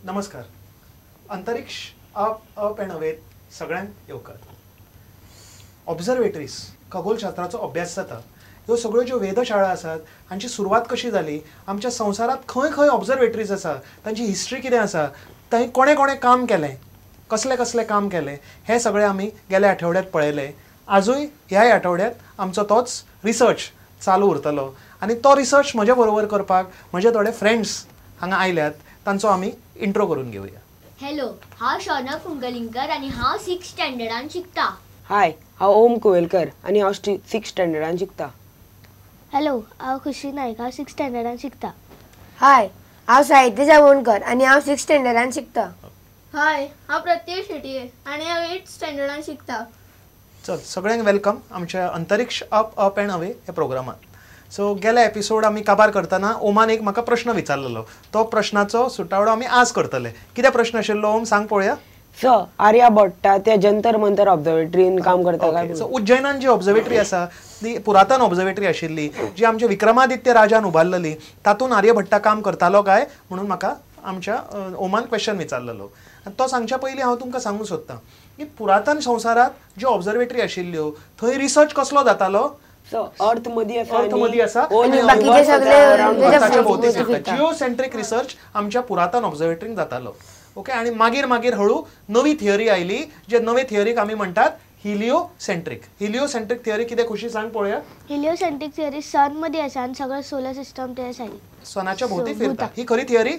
नमस्कार. अंतरिक्ष up up and अवेत सगळ्यांक येवकार. ऑब्झर्वेटरीज, खगोलशास्त्राचो अभ्यास जाता, ह्यो सगळ्यो ज्यो वेधशाळा आसात हांची सुरवात कशी जाली, आमच्या संवसारांत खंय खंय ऑब्झर्वेटरीज आसा, तांची हिस्ट्री कितें आसा, थंय कोणें कोणें काम केलें, कसलें कसलें काम केलें, हें सगळें आमी गेल्या आठवड्यांत पळयलें. आजूय ह्याय आठवड्यांत आमचो तोच रिसर्च चालू उरतलो आनी तो रिसर्च म्हज्या बरोबर करपाक म्हजे थोडे फ्रेंड्स हांगा आयल्यात, तांचो आमी इंट्रो करून घेवया. हॅलो, हांव शौनक कुंकलिंकर आनी हांव 6th स्टँडर्डान शिकता. हाय, हांव ओम कुवेलकर आनी हांव 6th स्टँडर्डान शिकता. हॅलो, हांव खुशी नायक, हांव 6th स्टँडर्डान शिकता. हाय, हांव साहित्य जावणकर आनी हांव 6th स्टँडर्डान शिकता. हाय, हांव प्रत्यय शेटये आनी हांव 8th स्टँडर्डान शिकता. चल, सगळ्यांक welcome आमच्या अंतरिक्ष अप अप अँड अवे ह्या प्रोग्रामात. सो गेल्या एपिसोड आमी काबार करतना ओमान एक म्हाका प्रश्न विचारलेलो, तो प्रश्नाचो सुटावडो आमी आज करतले. कितें प्रश्न आशिल्लो ओम, सांग पळोवया. सर, आर्यभट्टा त्या जंतर मंतर ऑब्झर्वेटरीन काम करता काय? सो उज्जैनान जी ऑब्झर्वेटरी आसा ती पुरातन ऑब्झर्वेटरी आशिल्ली, जी आमच्या विक्रमादित्य राजान उबारलेली, तातूंत आर्यभट्टा काम करतालो काय म्हणून म्हाका आमच्या ओमान क्वेश्चन विचारलेलो. आनी तो सांगच्या पयलीं हांव तुमकां सांगूंक सोदतां की पुरातन संवसारांत ज्यो ऑब्झर्वेटरी आशिल्ल्यो थंय रिसर्च कसलो जातालो? अर्थ मदीं आसा, अर्थ मदीं आसा, जिओसेंट्रीक रिसर्च आमच्या पुरातन ऑब्झर्वेटरीन जातालो. ओके, आनी मागीर मागीर हळू नवी थियरी आयली, जे नवे थियरीक आमी म्हणटात हिलिओसेंट्रीक. हिलिओसेंट्रीक थियरी कितें खुशी सांग पळोवया. हिलिओसेंट्रीक थियरी सन मदीं आसा आनी सगळो सोलर सिस्टम ते सायडीन सनाच्या भोवती फिरता, ही खरी थियरी,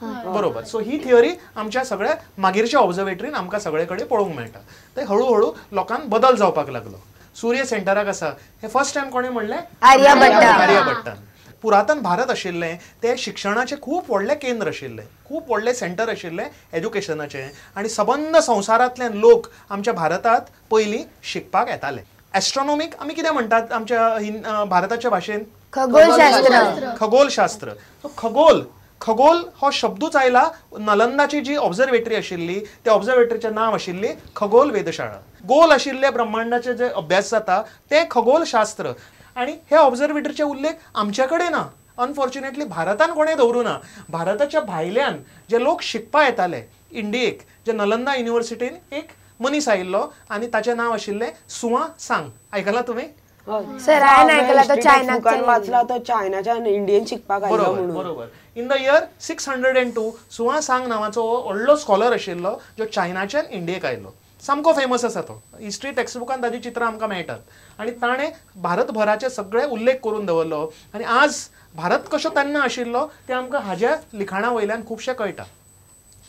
बरोबर. सो ही थियरी आमच्या सगळ्या मागीरच्या ऑब्झर्वेटरीन आमकां सगळे कडेन पळोवंक मेळटा. ते हळूहळू लोकांक बदल जावपाक लागलो. सूर्य सेंटराक आसा हे फर्स्ट टायम कोणें म्हणलें? आर्यभट्टा. आर्यभट्टान. पुरातन भारत आशिल्लें तें शिक्षणाचें खूब व्हडलें केंद्र आशिल्लें, खूब व्हडलें सेंटर आशिल्लें एज्युकेशनाचें, आनी सबंद संवसारांतल्यान लोक आमच्या भारतांत पयलीं शिकपाक येताले. एस्ट्रॉनॉमीक आमी कितें म्हणटात आमच्या भारताच्या भाशेन? खगोलशास्त्र. खगोलशास्त्र. सो खगोल, खगोल हो शब्दूच आयला नलंदाची जी ऑब्झर्वेटरी आशिल्ली त्या ऑब्झर्वेटरीचें नांव आशिल्ली खगोल वेधशाळा. गोल आशिल्ले ब्रह्मांडाचे जे अभ्यास जाता तें खगोलशास्त्र. आनी हे ऑब्झर्वेटरीचे उल्लेख आमचे कडेन ना, अनफॉर्च्युनेटली भारतान कोणें दवरूं ना. भारताच्या भायल्यान जे लोक शिकपा येताले इंडियेक, जे नलंदा युनिवर्सिटीन एक मनीस आयिल्लो आनी ताचें नांव आशिल्लें सुआ सांग. आयकलां तुवें? सर, हांवें आयकलां, तो चायनाच्यान वाचला, तो चायनाच्यान इंडियन शिकपाक आयलो म्हणून. बरोबर. इन the year 602 सुआ सांग नांवाचो व्हडलो स्कॉलर आशिल्लो जो चायनाच्यान इंडियेक आयलो. सामको फेमस आसा तो, हिस्ट्री टेक्स्टबुकान ताजी चित्रां आमकां मेळटात. आनी ताणें भारतभराचे सगळे उल्लेख करून दवरलो आनी आज भारत कसो तेन्ना आशिल्लो तें आमकां हाज्या लिखाणा वयल्यान खुबशें कळटा.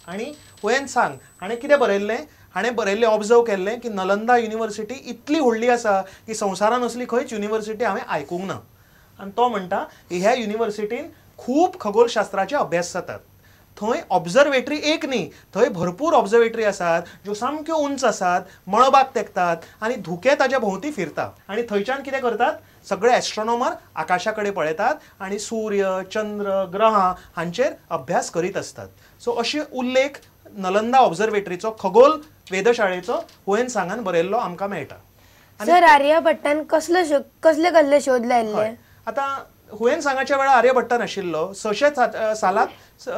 आनी हुएन सांग हाणें कितें बरयल्लें? हाणें बरयल्लें, ऑब्जर्व केल्लें की नलंदा युनिवर्सिटी इतली व्हडली आसा की संवसारान असली खंयच युनिवर्सिटी हांवें आयकूंक ना. आनी तो म्हणटा की ह्या युनिवर्सिटीन खूब खगोलशास्त्राचे अभ्यास जातात, थंय ऑब्झर्वेटरी एक न्ही, थंय भरपूर ऑब्झर्वेटरी आसात ज्यो सामक्यो उंच आसात, मळबाक तेंकतात आनी धुकें ताज्या भोंवती फिरता. आनी थंयच्यान कितें करतात? सगळे एस्ट्रॉनॉमर आकाशा कडेन पळयतात आनी सूर्य, चंद्र, ग्रहां हांचेर अभ्यास करीत आसतात. सो अशे उल्लेख नलंदा ऑब्झर्वेटरीचो, खगोल वेधशाळेचो हुएन सांगान बरयल्लो आमकां मेळटा. सर, आर्यभट्टान कसले कसले शोध लायिल्ले? आतां हुएन सांगाच्या वेळार आर्यभट्टा नाशिल्लो. 600 सालांत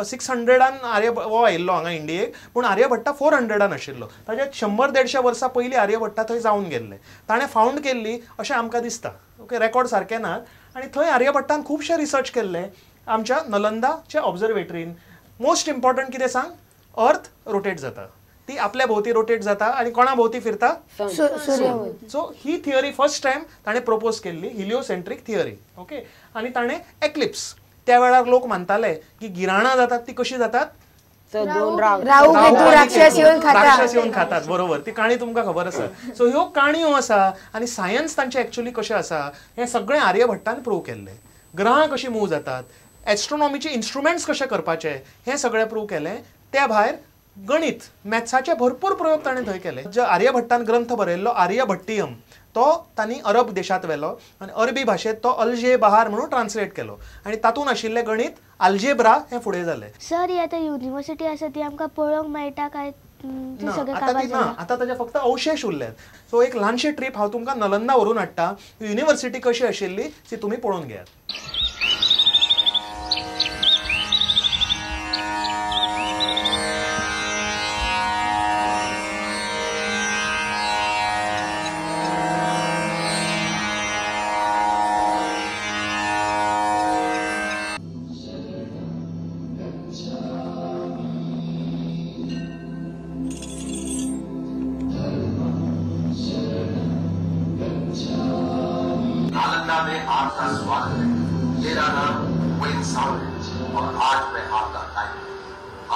600 आर्य हो आयिल्लो हांगा इंडियेक, पूण आर्यभट्टा 400 आशिल्लो. ताच्या 100-150 वर्सां पयलीं आर्यभट्टा थंय जावन गेल्ले, ताणें फावंड केल्ली अशें आमकां दिसता. ओके, रेकॉर्ड सारके नात. आनी थंय आर्यभट्टान खुबशे रिसर्च केल्ले आमच्या नलंदाच्या ऑब्झर्वेटरीन. मोस्ट इम्पॉर्टंट कितें सांग? अर्थ रोटेट जाता, ती आपल्या भोंवती रोटेट जाता आनी कोणा भोंवती फिरता? सो ही थियरी फर्स्ट टायम ताणें प्रपोज केल्ली, हिलिओसेंट्रीक थियरी. ओके, आनी ताणें एक्लिप्स, त्या वेळार लोक मानताले की गिराणां जातात ती कशी जातात? राक्षस येवन खातात. बरोबर, ती काणी तुमकां खबर आसा. सो ह्यो काणयो आसा आनी सायन्स तांचें एक्चुअली कशें आसा हें सगळें आर्यभट्टान प्रूव केल्लें. ग्रहां कशीं मूव जातात, एस्ट्रॉनॉमीचे इन्स्ट्रुमेंट्स कशे करपाचे हें सगळें प्रूव केलें. त्या भायर गणित, मॅथ्साचे भरपूर प्रयोग ताणें थंय केले. जो आर्यभट्टान ग्रंथ बरयल्लो आर्यभट्टीयम, तो तांणी अरब देशांत व्हेलो आनी अरबी भाशेंत तो अल्जे बहार म्हणून ट्रान्सलेट केलो आनी तातूंत आशिल्लें गणित आल्जेब्रा हें फुडें जालें. सर, ही आतां युनिवर्सिटी आसा ती आमकां पळोवंक मेळटा काय? ना, आतां ताजे फक्त अवशेश उरल्यात. सो एक ल्हानशी ट्रीप हांव तुमकां नलंदा व्हरून हाडटा, युनिवर्सिटी कशी आशिल्ली ती तुमी पळोवन घेयात. आपका स्वागत है। मेरा नाम when सांग है और आज मैं आपका गाइड।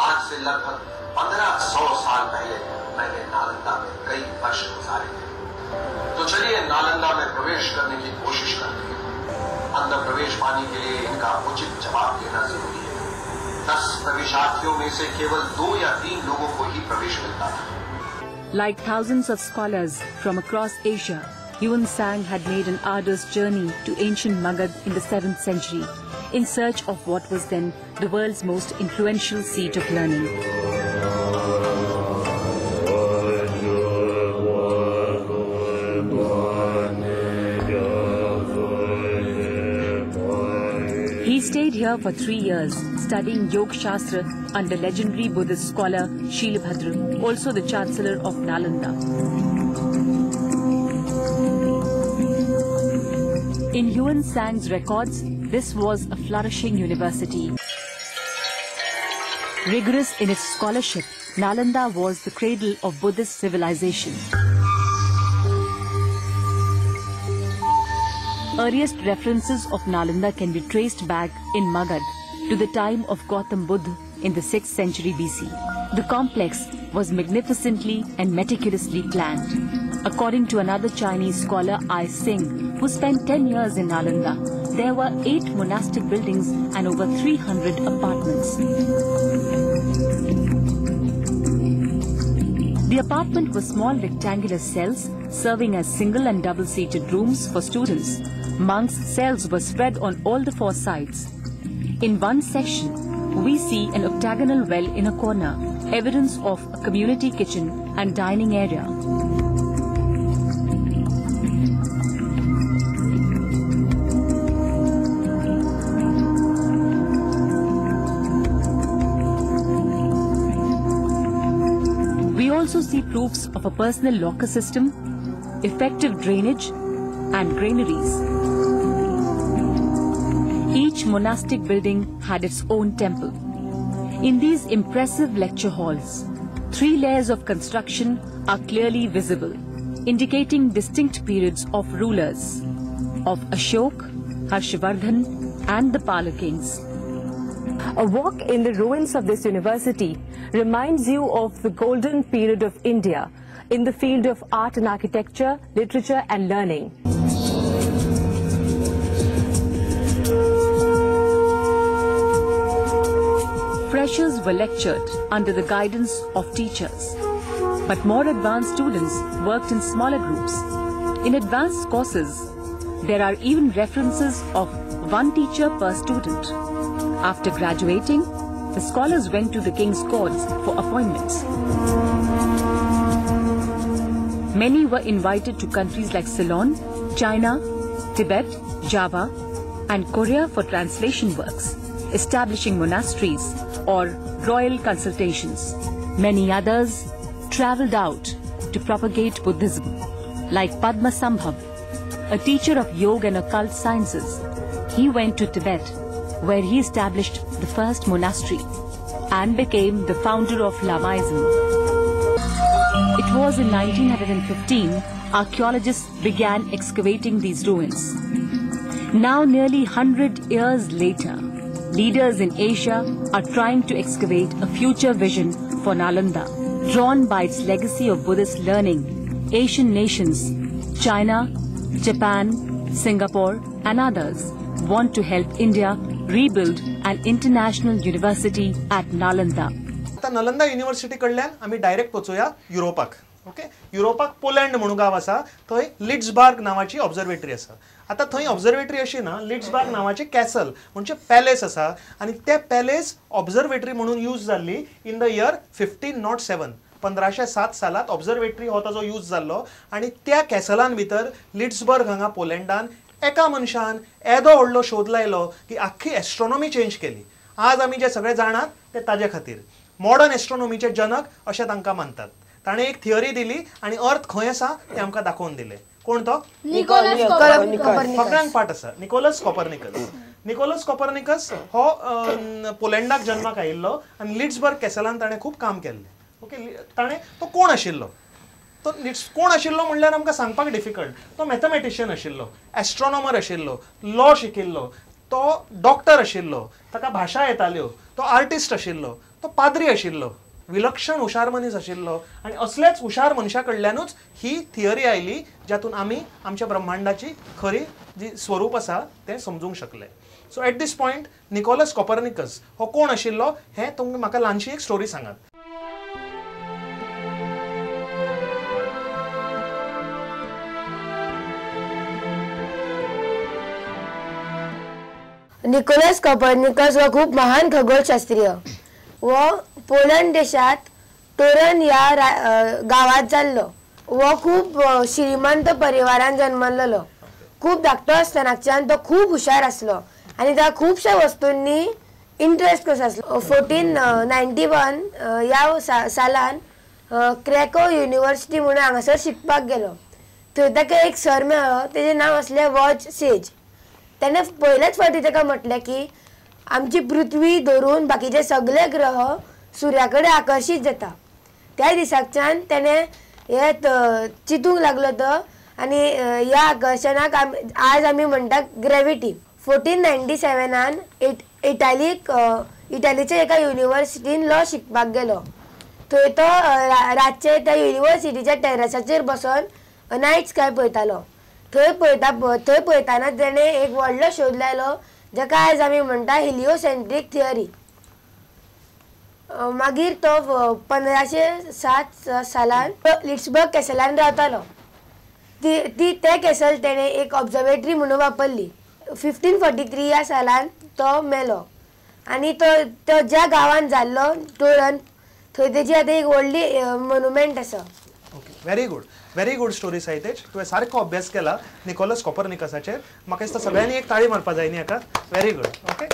आज से लगभग 1500 साल पहले मैंने नालंदा में कई वर्ष गुजारे थे। तो चलिए नालंदा में प्रवेश करने की कोशिश करते हैं। अंदर प्रवेश पाने के लिए इनका उचित जवाब देना जरूरी है। 10 प्रवेशार्थियों में से केवल 2 या 3 लोगों को ही प्रवेश मिलता था। Like thousands of scholars from across Asia, Hiuen Tsang had made an arduous journey to ancient Magad in the 7th century in search of what was then the world's most influential seat of learning. He stayed here for 3 years, studying Yoga Shastra under legendary Buddhist scholar Shilabhadra, also the Chancellor of Nalanda. In Hiuen Tsang's records, this was a flourishing university. Rigorous in its scholarship, Nalanda was the cradle of Buddhist civilization. Earliest references of Nalanda can be traced back in Magad to the time of Gautam Buddha in the 6th century BC. The complex was magnificently and meticulously planned. According to another Chinese scholar, I Singh, who spent 10 years in Nalanda, there were 8 monastic buildings and over 300 apartments. The apartment was small rectangular cells serving as single and double-seated rooms for students. Monks' cells were spread on all the 4 sides. In one section, we see an octagonal well in a corner, evidence of a community kitchen and dining area. We also see proofs of a personal locker system, effective drainage and granaries. Each monastic building had its own temple. In these impressive lecture halls, 3 layers of construction are clearly visible, indicating distinct periods of rulers, of Ashok, Harshavardhan and the Pala kings. A walk in the ruins of this university reminds you of the golden period of India in the field of art and architecture, literature and learning. Freshers were lectured under the guidance of teachers, but more advanced students worked in smaller groups. In advanced courses, there are even references of 1 teacher per student. After graduating, the scholars went to the king's courts for appointments. Many were invited to countries like Ceylon, China, Tibet, Java, and Korea for translation works, establishing monasteries or royal consultations. Many others traveled out to propagate Buddhism, like Padmasambhava, a teacher of yoga and occult sciences. He went to Tibet, where he established the first monastery and became the founder of Lamaism. It was in 1915 archaeologists began excavating these ruins. Now nearly 100 years later, leaders in Asia are trying to excavate a future vision for Nalanda. Drawn by its legacy of Buddhist learning, Asian nations, China, Japan, Singapore and others want to help India rebuild an international university at Nalanda. आता Nalanda university कडल्यान आमी direct वचूया युरोपाक. Okay, युरोपाक Poland म्हणून गांव आसा, थंय लिट्सबार्ग नांवाची observatory आसा. आतां थंय ऑब्जर्वेटरी अशी ना, लिट्सबार्ग नांवाची कॅसल म्हणजे पॅलेस आसा आनी ते पॅलेस ऑब्जर्वेटरी म्हणून यूज जाल्ली इन the year 1507. 1507 सालात ऑब्जर्वेटरी हो ताजो यूज जाल्लो आनी त्या कॅसलान भितर लिट्सबर्ग हांगा पोलंडान एका मनशान एदो व्हडलो शोध लायलो की आख्खी एस्ट्रोनॉमी चेंज केली. आज आमी जे सगळे जाणात ते ताजे खातीर मॉडर्न एस्ट्रोनॉमीचे जनक अशें तांकां मानतात. ताणें एक थियरी दिली आनी अर्थ खंय आसा तें आमकां दाखोवन दिलें. कोण तो? Nicolaus Copernicus. सगळ्यांक पाठ आसा निकोलस कॉपर्निकस. निकोलस कॉपर्निकस हो पोलंडाक जन्माक आयिल्लो आनी लिट्सबर्ग कॅसलान ताणें खूब काम केल्लें. ओके, ताणें तो कोण आशिल्लो? तो कोण आशिल्लो म्हणल्यार आमकां सांगपाक डिफिकल्ट. तो मॅथमॅटिशियन आशिल्लो, एस्ट्रॉनॉमर आशिल्लो, लॉ शिकिल्लो, तो डॉक्टर आशिल्लो, ताका भाशा येताल्यो, तो आर्टिस्ट आशिल्लो, तो पाद्री आशिल्लो, विलक्षण हुशार मनीस आशिल्लो. आनी असल्याच हुशार मनशा कडल्यानूच ही थियरी आयली जातून आमी आमच्या ब्रह्मांडाची खरी जी स्वरूप आसा तें समजूंक शकले. So at this point Nicolaus Copernicus हो कोण आशिल्लो हें तुमी म्हाका ल्हानशी एक स्टोरी सांगात. निकोलस कॉपर्निकस हो खूब महान खगोलशास्त्रीय. हो पोलंड देशात टोरन ह्या गांवांत जाल्लो. हो खूब श्रीमंत परिवारान जन्मल्लो. खूब धाकटो आसतनाच्यान तो खूब हुशार आसलो आनी ताका खुबश्या वस्तूंनी इंट्रस्ट कसो आसलो. 1491 ह्या सालान क्रॅको युनिवर्सिटी म्हणून हांगासर शिकपाक गेलो. थंय ताका एक सर मेळ्ळो, तेजें नांव आसलें वॉच सेज. तेणें पयलेच फावटी ताका म्हटलें की आमची पृथ्वी धरून बाकीचे सगळे ग्रह सुर्या कडेन आकर्शीत जाता. त्या दिसाकच्यान तेणें हें चिंतूंक लागलो तो आनी ह्या आकर्शणाक आज आमी म्हणटा ग्रेविटी. 1497 इटालीक इटालीच्या एका युनिवर्सिटीन लॉ शिकपाक गेलो. थंय तो रातचे त्या युनिवर्सिटीच्या टेरसाचेर बसोन नायट स्काय पळयतालो. थंय पळयतना तेणें एक व्हडलो शोध लायलो जाका आयज आमी म्हणटा हेलिओसेंट्रीक थियरी. मागीर तो 1507 सालान लिट्सबर्ग कॅसलान रावतालो. ती तें कॅसल तेणें एक ऑब्जर्वेटरी म्हणून वापरली. 1543 ह्या सालान तो मेलो आनी तो ज्या गांवान जाल्लो टोरन थंय तेजी आतां एक व्हडली मोनुमेंट आसा. Okay, very good, very good story Saitej. तुवें सारको अभ्यास केला निकोलस कॉपर्निकसाचेर. म्हाका दिसता सगळ्यांनी एक ताळी मारपा जाय न्ही हाका. Very good. Okay,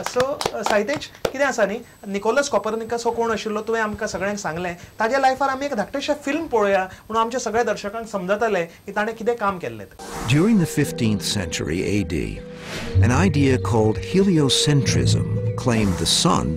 so Saitej, कितें आसा न्ही, निकोलस कॉपर्निकस हो कोण आशिल्लो तुवें आमकां सगळ्यांक सांगलें. ताज्या लायफार आमी एक धाकटेशें फिल्म पळोवया म्हणून आमच्या सगळ्या दर्शकांक समजतलें की ताणें कितें काम केल्लें. During the 15th century AD, an idea called heliocentrism claimed the sun